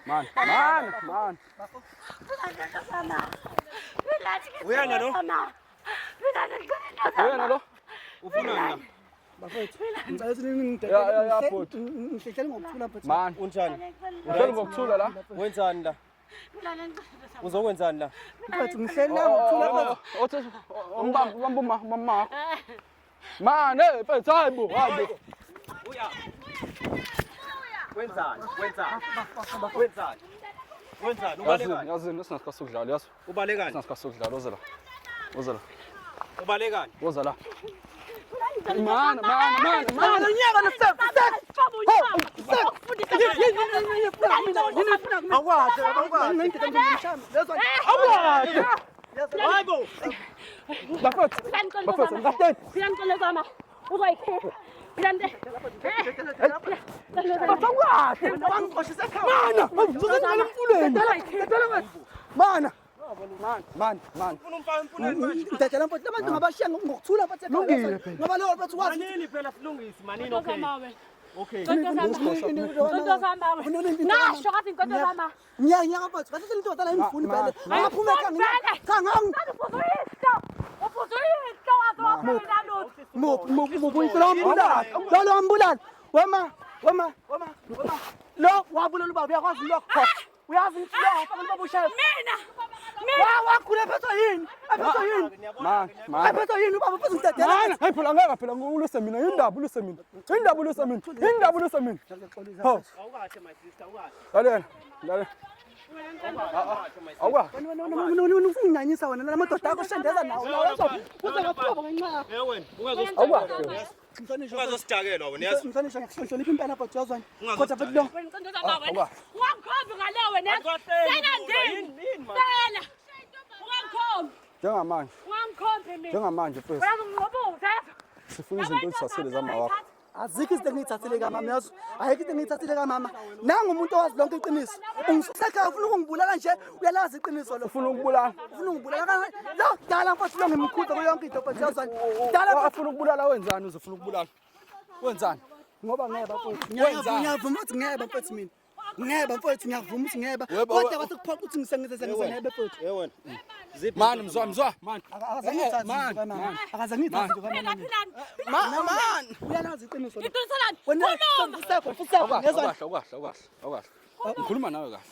Mana mana mana. Uyena lo? Uyena lo? Ufunani la? Bafethu ngicela ukuthi Ya ya ya bhuti. ngihlele ngokuthula mfethu. Mana. Unjani? Uhleli ngokuthula la. Wenzani la? Uzokwenzani la? Mfethu ngihleli la ngokuthula mfethu. Othi umbamba ubamba uma mama wakho. Mana eh mfethu hayibo hayibo. Uya. Wenzani? Wenzani? Wenzani? Wenzani? Yazini Ubalekani? yazini sinasikhathi sokudlala yazi. Ubalekani? Sinasikhathi sokudlala woza la. Woza la. Ubalekani? Woza la. Mana mana mana mana. Nyaka lo step step. Awukwazi, awukwazi. Awukwazi. Hayibo. Bafethu. Bafethu ngikateni. Bafethu. Mana, ngizozenzela emfuleni. Mana Mana mana mana. Ufuna umfana umfunani manje? ngidedela mfethu labantu ngabashiya ngokuthula mfethu Lungile phela. ngoba lo mfethu wazi Manini phela silungisi, manini okay. Okay. Ngasho kathi inkonzo zama. Nyaka nyaka mfethu kahle into dala ngifuni phela ngaphuma ekhaya cha ngang Uphuza uyihlo azowaphelela lutho. muphi muphi muphi uyihlo wambulala lo lo wambulala wema wema wema lo wabulala ubaba uyakwazi lokho uyazi ukuthi lo wafaka ubaba ushaya Mina mina wa wakhula ephethwe yini ephethwe yini Mana mana. ephethwe yini ubaba mfethu ngidedela Mana, hayi phela ngeke phela nguluse mina indaba uluse mina. Indaba uluse mina. Indaba uluse mina. Ho. Awukahle my sister, awukahle. Lalela. Lalela. Awukahle. wena ufunginyanyisa wena la madoda akho shendeza nawo lawa uze ngaphuba ngenxa yakho Eh wena, Awukahle. ungazosidakelwa wena yazi. mhlonishwa ngiyakuhlonipha impela mfethu uyazwani kodwa mfethu lo wena inkonzo zama wena. Ungangikhombi ngale wena. Sena ndini. Yini manje? Sena. Ungangikhombi. Njengamanje, Ungangikhombi mina. njengamanje mfethu Wena ngizobuza. sifuna izinto ezisasele zama wakho. Azikho izinto engiyithathile kamama yazi ayikho into engiyithathile kamama nangu umuntu owazi lonke iqiniso ungisusa ufuna ukungibulala nje uyalazi iqiniso lo Ufuna ukubulala. ufuna ukungibulala lo dala mfethu lo ngimkhuza kuyo yonke into mfethu yazwani dala mfethu Afuna ukubulala wenzani uzofuna ukubulala? Wenzani? ngoba ngeba mfethu Wenzani? ngiyavuma ukuthi ngeba mfethu mina ngeba mfethu ngiyavuma ukuthi ngeba Weba, kodwa we- kwase kuphoqa ukuthi ngisengize ngebe mfethu Eh wena. Ziphi? Mana mzwa mzwa mana. akaze ngiyithathe Man, izinto kamama man. akaze ngiyithathe izinto Phila kamama philani. Man. uyalazi iqiniso lo Iqiniso lani? wena Khuluma. fusekho fusekho Awukahle, ngezwani awukahle, awukahle, awukahle. Ngikhuluma nawe kahle.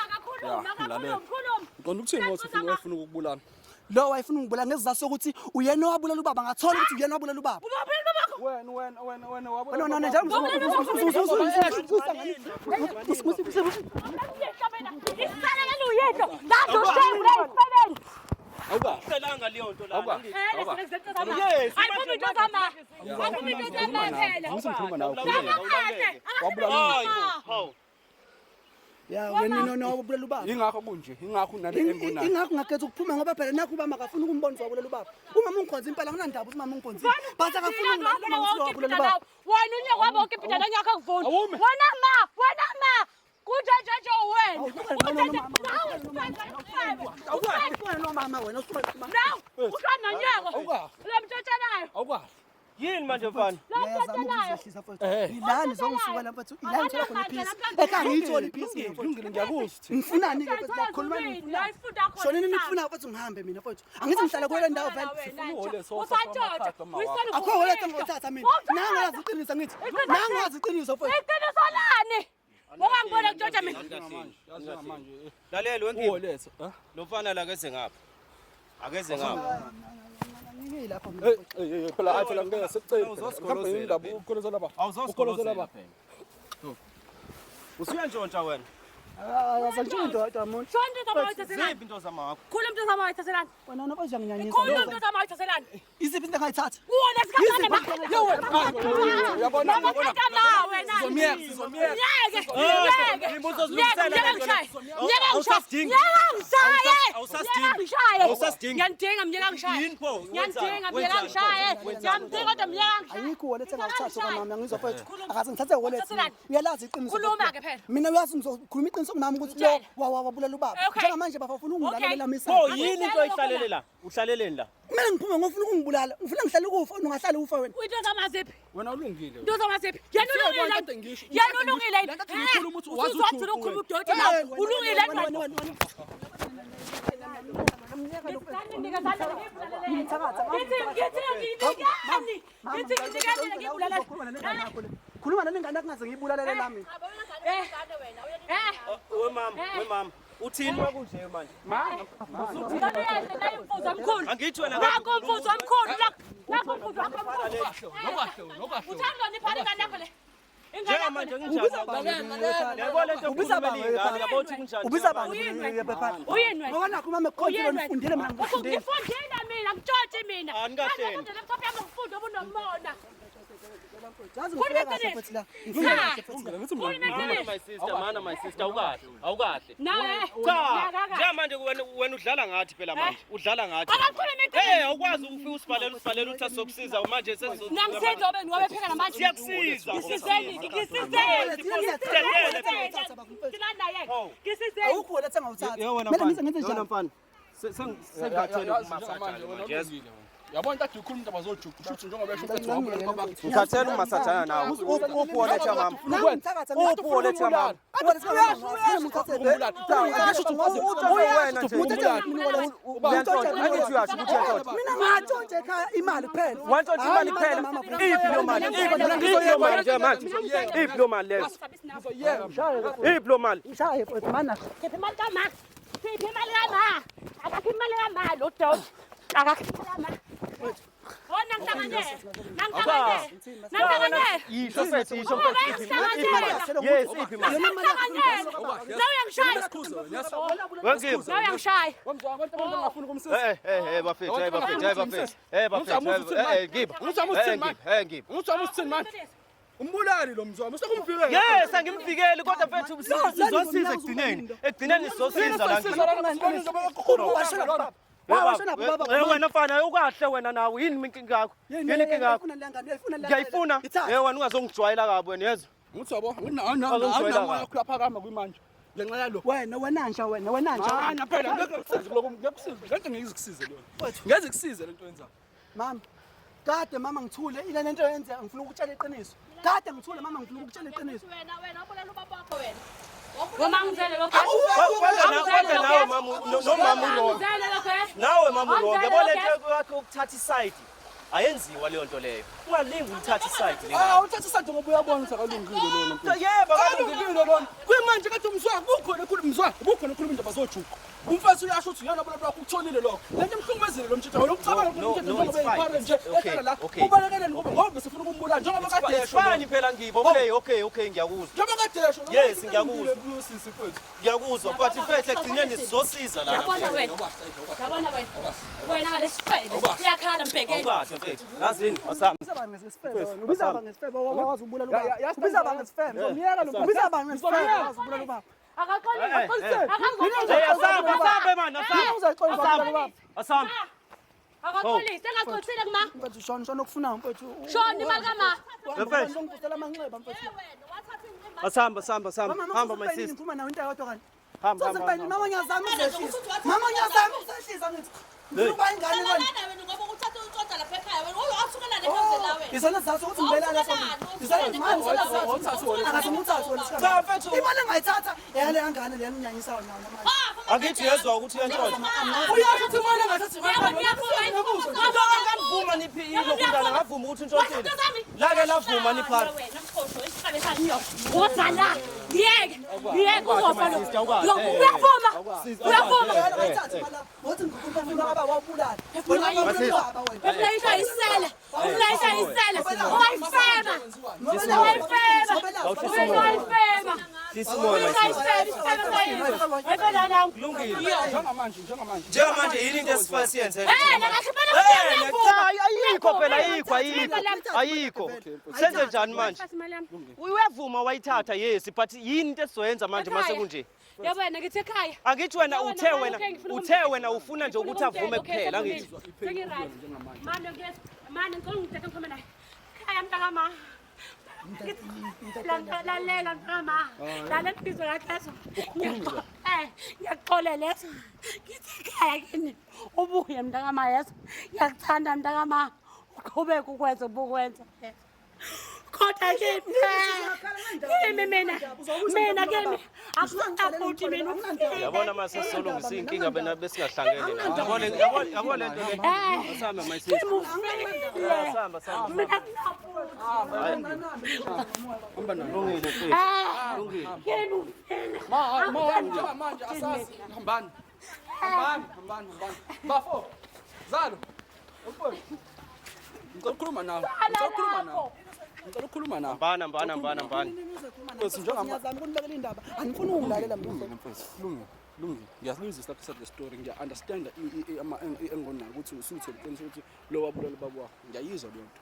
Akakhuluma, Ya, ngilalela. akakhuluma, khuluma. Ngiqonda ukuthini ngothi ufuna ufuna ukukubulala? lo wayefuna ungibulala ngesizathu sokuthi uyena owabulala ubaba ngathola ukuthi uyena owabulala ubaba Ubabulala babakho. Wena wena wena wena wena wena njalo Uyehlo wena. Isiselele uyehlo. Ngathi ushevu la isifebeni. Awukahle. Selanga leyo nto la. Awukahle. Phela sinezinto zama. Yes, Ayiphumi into zama. Ayiphumi into zama phela. Angithi ngikhuluma nawe. khuluma nawe. Kahle. Wabulala Hayibo. Hawu. ya wena no wabulala ubaba Ingakho kunje, ingakho unale engonayo. ingakho ngakhetha ukuphuma ngoba phela nakho ubaba akafuni ukumbona ukuthi wabulala ubaba umama ungikhonza impela anginandaba ukuthi umama ungikhonzile but akafuni ukungibona ukuthi wabulala ubaba Wena unyaka wabo wonke impinda lonyaka akuvuni. Awume. Wena ma, wena ma. Kunje nje nje wena. Kunje nje. Nawe Ufana nomama wena usuka Nawe ushona nonyaka. Awukahle. Lamtshotshelayo. Awukahle. Yini manje mfana? Lamtshotshelayo. Ilani zongisukela mfethu ilani ngithola khona iphisi ekhaya ngiyithola iphisi mina mfethu. Lungile ngiyakuzwa. Ngifunani ke mfethu lakhuluma ngifunani shonini nifuna mfethu ngihambe mina mfethu angithi ngihlala kuyo le ndawo vele Usantshontsha. akho holetha ngothatha mina nangu wazi iqiniso ngithi nangu wazi iqiniso mfethu Iqiniso lani? Ngoba ngibona kutshontsha mina. Yazi manje. Lalela wenkibi. Uwoletha. Eh? Lo mfana la akeze ngapha. Akeze ngapha. Ngiyilapha mina Eh eh phela hayi phela ngeke sikucele. Mhlawumbe indaba ukholoza lapha. Ukholoza lapha. Usuyantshontsha wena. Azantshontsha into muntu Shona into zama wayithathelani. Ziphi into zama wakho? Khuluma into zama wayithathelani. wena wena mfethu uyanginyanyisa Khuluma into zama wayithathelani. iziphi into engayithatha Uwona sikhathana ma. Uyabona uyabona. Mama wena. Sizomyeka sizomyeka. Ngeke. Ngeke. Ngeke ngishaye. Ngeke ngishaye. Awusasidingi. Ngeke Ngishaye. Awusasidingi. Ngishaye. Awusasidingi. Ngiyamdinga myeka ngishaye. Yini pho? Ngiyamdinga Wenzani? myeka ngishaye. Ngiyamdinga kodwa myeka ngishaye. Ayikho wallet engawuthatha kamama, ngizwa mfethu. Khuluma. Akaze ngithathe wallet. Uthathelani? Uyalazi iqiniso. Khuluma ke phela. Mina uyazi ngizokhuluma iqiniso kumama ukuthi lo Mtshele. wabulala ubaba. Okay. Njengamanje baba ufuna ungibulalela Okay. misa. Pho yini into oyihlalele la? Uhlaleleni la? Kumele ngiphume ngofuna ukungibulala. Ufuna ngihlale ukufa ungahlali ufa wena. Into zamaziphi? Wena ulungile. Into zamaziphi? Yena ulungile. Kade ngisho- Yena ulungile. Le nto ngiyikhuluma ukuthi wazi Usuzwagcina ujuqu ukukhuluma wena. udoti la. Ulungile wena. Khuluma nalengane akungaze ngiyibulalele lami. We mama, we mama. Uthini makunje manje? Angithi wena Nakho mfuzo omkhulu nakho mfuzo wakho omkhulu. Uthanda niphana ingane yakho le. Ingane yakho Njengamanje le. nginjani? Yabo lento Ubiza bani? yokukhulumela ingane, yabo ukuthi kunjani. Ubiza bani? Uyini wena? Ngoba nakho mama Uyini khonzile wena? nifundile mina ngifundile. Ngifundile mina, ngitshontshe mina. Ah, nikahleni. Manje laptop yami ngifunda obunomona. Yazi Khuluma ngifike kahle iqiniso. futhi la. Ngifike kahle futhi la. Khuluma Mana iqiniso. my sister, mana my sister, awukahle, awukahle. Nawe. Cha, njengamanje wena wena udlala ngathi phela manje. Udlala ngathi. Akakhulume iqiniso. Eh, awukwazi ukufika usibhalele usibhalele uthi asizokusiza manje sesizo. Nangisiza obe niwabepheka namanje. Siyakusiza. Ngisizeni, ngisizeni. Ngilanda yena. Ngisizeni. Awukho wallet engawuthatha. Ye wena Kumele mfana. ngize ngenze Ye wena njani? mfana. Sengikhathele ukumasajana manje. Yes. Yabona into ade ukhuluma indaba zojuqu shuthi njengoba esho ukuthi wabulala ubaba. Ngikhathele ukumasajana nawe. Uphi wallet yamama? Uphi wallet yamama? Angithi uyasho ukuthi uyantshontsha. Mina ngatshontsha ekhaya imali kuphela. Wantshontsha imali kuphela. Iphi leyo mali? Iphi leyo mali njengamanje? Iphi leyo mali leyo? Iphi leyo mali? Ngishaye mfethu mana. Khipha imali kama. Khipha imali kama. Akakho imali kama lo dog. Akakho imali kama. Wona ngihlanganyele. Nangihlanganyele. Nangihlanganyele. Yisho mfethu, yisho mfethu. Iphi imali? Yes, iphi imali? Nangihlanganyele. Nawe uyangishaya. Wengiphi? Nawe uyangishaya. Wamzwa abantu abangafuni ukumsiza. Eh eh eh bafethu, eh bafethu, eh bafethu. Eh bafethu, eh ngipha. Ngizama ukuthini manje? Eh ngipha. Ngizama ukuthini manje? Umbulali lo mzwami, usekumvikela. Yes, angimvikeli kodwa mfethu sizosiza ekugcineni. Ekugcineni sizosiza la. Eh wena mfana ukahle wena nawe yini inkinga yakho? Yini inkinga yakho? Ngiyayifuna. Eh wena ungazongijwayela kabi wena yezwa. Ngithi yabo, awunamoya uyaphakama kwimanje. Ngenxa yalo. Wena wena nja wena wena nja. Mana phela ngeke kusize lokho, ngeke kusize. Lento ngeke kusize leyo. Ngeke kusize lento yenzayo. Mama. Kade mama ngithule ile lento yenzeka ngifuna ukutshela iqiniso. Kade ngithule mama ngifuna ukutshela iqiniso. Wena wena wabulala ubaba wakho wena. Woma ngizele lokho. Kodwa nawe mama nomama uwrong. Ngizele lokho. Nawe mama uwrong. Yabo lento yakho ukuthatha iside. Ayenziwa leyo nto leyo. Ungalingi ulithatha iside le. Ah, uthatha iside ngoba uyabona ukuthi akalungile lona mfethu. Yebo, akalungile lona. Kuyimanje kade umzwa kukhona ekhuluma umzwa, kukhona ekhuluma indaba zojuqu. Umfethu uyasho ukuthi uyena abantu bakho ukutholile lokho. Lento imhlukumezile lo mthetho. Wena ucabanga ukuthi No, umthetho no, njengoba it's fine. eyiphara nje Okay, ehlala la. okay. Ubalekeleni ngoba ngoba besifuna ukumbulala njengoba kade esho. Fine phela ngibo. Okay, okay, okay ngiyakuzwa. Njengoba kade esho. Yes, ngiyakuzwa. Usisi mfethu. Ngiyakuzwa but mfethu ekugcineni sizosiza la. Yabona wena. Yabona wena. Wena ngalesifebe. Uyakhala mbhekeni. Awukahle mfethu. Yazini, asami. Ubiza bani ngesifebe wena? Ubiza bani ngesifebe wawazi ubulala ubaba? Ubiza bani ngesifebe? Ngiyeka lo Ubiza bani ngesifebe wawazi ubulala ubaba? Akaxolise. Eh, asambe, asambe man, asambe. Uzaxolisa ubulala ubaba. Asambe. Akaxolise, engaxolisile kuma. Mfethu shona shona okufunayo mfethu. Shona imali kama. Mfethu. Ngifusela amanxeba mfethu. Asambe, asambe, asambe. Mama Hamba my sister. Ngiphuma nawe into eyodwa kanti. Hamba, Soze hamba. ngibheke mama ngiyazama ukuzehlisa. Mama ngiyazama ukuzehlisa ngithi. Ngifuna ukuba ingane kanje. Wena wena ngoba uthatha untshontsha lapha ekhaya wena wasukelana ekhaya la wena. Isona sizathu ukuthi ngibelane sona. Isona manje isona sizathu. Akasinguthathu wena Cha mfethu. Imali engayithatha yale yangane le yanginyanyisayo nawo namanje. Angithi uyezwa ukuthi uyantshontsha. Uyasho ukuthi imali engathathi imali. Ngavuma niphi ilokhu ngavuma ukuthi untshontshile. Lake lavuma niphara. Woza la. Ngiyeke. Ngiyeke uzofa lo. Uyavuma. Uyavuma. Ayithatha imali yakho. Wothi ngikhuluma baba wawubulala. Wena wabulala wena. Ulayisha isela. Ulayisha isela. Owayifeba. Owayifeba. Owayifeba. Hlisa umoya my sister. Owayifeba. Kulungile. Njengamanje, njengamanje. Njengamanje yini into esifuna siyenze? Eh, nakakhipha Eh, cha, ayikho phela ayikho Ayikho ayikho ayikho. Senze njani manje? Thatha imali yami. Uyavuma wayithatha yes but yini into esizoyenza manje mase Ekhaya. kunje? Yebo wena ngithi ekhaya. Angithi wena Yebo, uthe mama, wena okay, ngifuna uthe ukumtshela. wena ufuna nje Ngifuna ukuthi avume ukumtshela, okay, kuphela angithi. Sengi-right. Mane ngiyezwa. Mane ngicela ungithathe ngikhulume naye. Ekhaya mntakama. Lalela mntakama. Lalela ngizwe kahle ezwa. Ngiyakuxolela ezwa. Ngithi ekhaya kini ubuye mntakama yezwa. Ngiyakuthanda mntakama. Uqhubeke ukwenza obukwenza. Kodwa kimi kimi mina mina kimi akusafuthi mina ufile. Yabona mase solungisa inkinga bena besingahlangene. Yabona yabona yabona lento le. Asambe my sister. Kimi ufile. Asamba samba. Mina kunafuthi. Hamba naye. Lungile mfethu. Kimi ufile. Ma, ma, njengamanje asazi. Hambani. Hambani, hambani, hambani. Bafo. Zalo. Mfowethu. Ngicela ukukhuluma nawe. Ngicela ukukhuluma nawe. Ngicela ukukhuluma nawe. Mbana mbana mbana mbana. Mfethu, njengamanje- Ngiyazama ukunibekela indaba. Angifuni ukungilalela mina. Lungile mfethu, lungile. Lungile. Ngiyaluzisa lapha the story. Ngiya-understand engonayo ukuthi usuthe iqiniso ukuthi lo wabulala ubaba wakho. Ngiyayizwa leyo nto.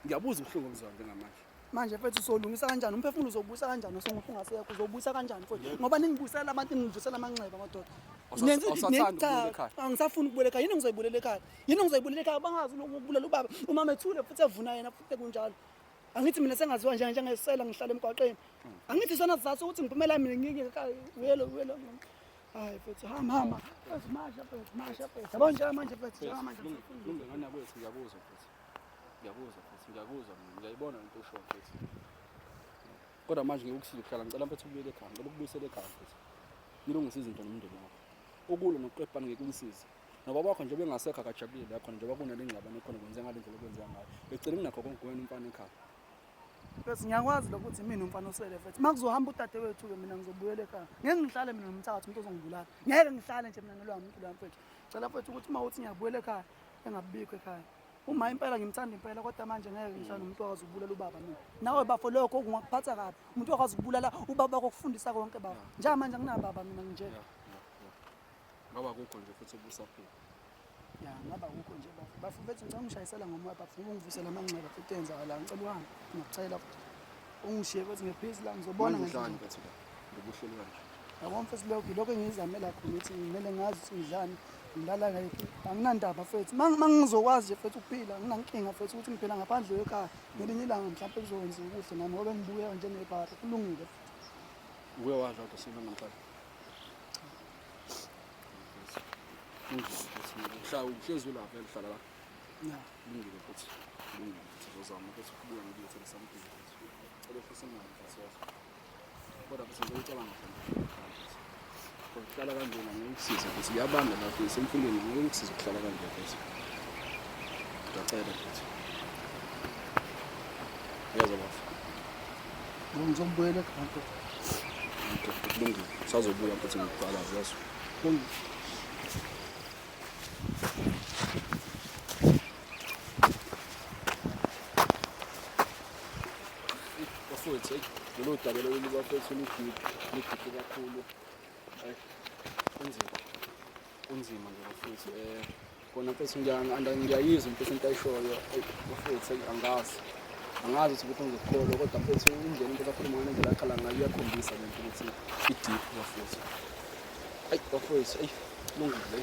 Ngiyabuza ubuhlungu obuzwayo njengamanje. Manje mfethu uzolungisa kanjani? Umphefumulo uzobuyisa kanjani? Usongasekho uzobuyisa kanjani mfethu? Ngoba ningibuyisela abantu ningivusela amanxeba madoda. Awusathandi ukubuyela ekhaya? Angisafuni ukubuyela ekhaya. Yini ngizoyibulela ekhaya? Yini ngizoyibulela ekhaya? Bangazi ukubulala ubaba. Umama ethule futhi evuna yena futhi kunjalo. Angithi mina sengaziwa nje njengesela ngihlala emgwaqeni. Angithi sona sizathu ukuthi ngiphumela mina ngike ekhaya. Welo welo. Hayi mfethu hamba hamba. Mfethu masha mfethu masha mfethu. Yabo nje manje mfethu njengamanje. Lungile ngane yakwethu ngiyakuzwa mfethu. Ngiyakuzwa mfethu, ngiyakuzwa mina. Ngiyayibona lento oshoyo mfethu. Kodwa manje ngeke ukusiza ukuhlala ngicela mfethu ubuyele ekhaya. Ngicela ukubuyisela ekhaya mfethu. Nilungise izinto nomndeni wakho. Ukulwa nokuqebhana ngeke kunisize. Nobaba wakho nje bengasekho akajabulile la khona njengoba kunale ngxabano ekhona kwenzeka ngale ndlela okwenzeka ngayo. Begcina kunakho konke wena umfana ekhaya. Mfethu ngiyakwazi lokho ukuthi mina umfana osele mfethu. Uma kuzohamba udadewethu-ke mina ngizobuyela ekhaya. Ngeke ngihlale mina nomthakathi umuntu ozongibulala. Ngeke ngihlale nje mina ngeloya muntu loya mfethu. Cela mfethu ukuthi uma uthi ngiyabuyela ekhaya engabikho ekhaya. Uma impela ngimthanda impela kodwa manje ngeke ngihlale nomuntu okwazi ukubulala ubaba mina. Nawe bafo lokho kungakuphatha kabi. Umuntu okwazi ukubulala ubaba wakho kufundisa konke baba. Njengamanje anginababa mina nginje. Ngaba kukho nje futhi ubusaphila. Ya ngaba kukho nje bafo. Bafo mfethu ngicela ungishayisela ngomoya bafo ungivusela amanxeba futhi enzakala. Ngicela uhambe ngiyakucela futhi. Ungishiye futhi ngephisi la ngizobona Manje udlani ngendlela. mfethu la? Ngoba uhleli kanje. Yabo mfethu lokho yilokho engiyizamela khona ukuthi ngimele ngazi ukuthi ngidlani ngilala kayiphi. Anginandaba mfethu. Uma ngizokwazi nje mfethu ukuphila anginankinga mfethu ukuthi ngiphila ngaphandle kwekhaya. Ngelinye ilanga mhlawumpe kuzokwenziwa okuhle nami ngoba ngibuya njengebhara kulungile futhi. Uke wadla kodwa silo namhlanje. Lungile mfethu. Uhlala uhlezi ula vele uhlala la. Ya. Lungile mfethu. Lungile mfethu. Uzozama mfethu ukubuya ngilethele something mfethu. Cela uhlise imali mfethu yazi. Kodwa futhi ngicela ucabange mhlawumbe. Ukuhlala kanjena ngeke kusize futhi kuyabanda la futhi emfuleni ngeke kusize ukuhlala kanje futhi. Ngiyacela futhi. Uyezwa bafo. Ngizobuyela ekhaya mfethu. Okay, kulungile. Usazobuya futhi ngikuqala yezwa. Kulungile. Bafowethu, eyi, lolu daba lolu bafowethu ludeep, ludeep kakhulu. Ayi, kunzima. Kunzima nje bafowethu. Kona mfethu ngiyayizwa mfethu into ayishoyo. Eyi, bafowethu, eyi, angazi. Angazi ukuthi ukuthi ngizokukholwa kodwa mfethu indlela into akhuluma ngayo nendlela akhala ngayo iyakhombisa lento ukuthi i-deep bafowethu. Ayi, bafowethu, eyi, kulungile.